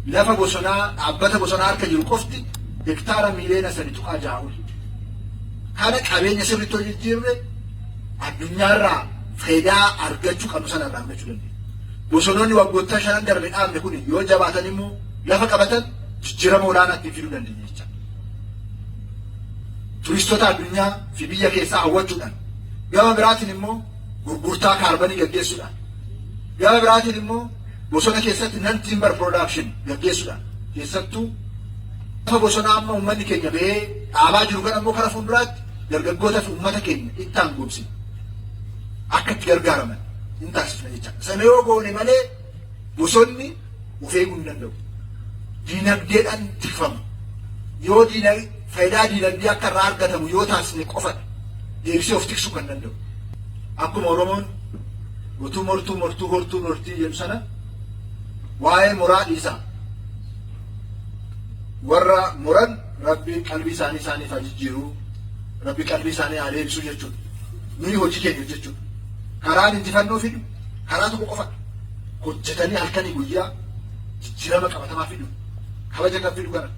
Lafa bosonaa dhaabbata bosonaa harka jiru qofti hektaara miiliyoona 3.6 ol. Kana qabeenya sirriitti hojii jijjiirre addunyaarraa faayidaa argachuu qabnu sana irraa argachuu dandeenya. Bosonoonni waggoottan shanan darbe dhaabne kun yoo jabaatan immoo lafa qabatan jijjiirama olaanaa ittiin fiduu dandeenya jecha. Turistoota addunyaa fi biyya keessaa hawwachuudhaan, gama biraatiin immoo gurgurtaa kaarbanii gaggeessuudhaan, gama biraatiin immoo bosona keessatti non timber production gaggeessuudhaan, keessattuu lafa bosonaa amma uummanni keenya ba'ee dhaabaa jiru kan ammoo kara fuulduraatti dargaggoota fi uummata keenya itti aangoomsine akka itti gargaaraman hin taasifna jecha. Sana yoo goone malee bosonni of eeguu hin danda'u. Diinagdeedhaan tikfama. Yoo faayidaa diinagdee akka irraa argatamu yoo taasisne qofadha deebisee of tiksuu kan danda'u. Akkuma Oromoon "utuu mortuu mortuu hortuun hortii" jedhu sana, waa'ee moraa dhiisaa. Warra moran Rabbi qalbii isaanii isaaniif haa jijjiiruu, Rabbi qalbii isaanii haa deebisuu jechuudha. Nuyi hojii keenya hojjechuudha. Karaan injifannoo fidu karaa tokko qofadha. Hojjetanii halkanii guyyaa jijjiirama qabatamaa fidu. Kabaja kan fidu kana.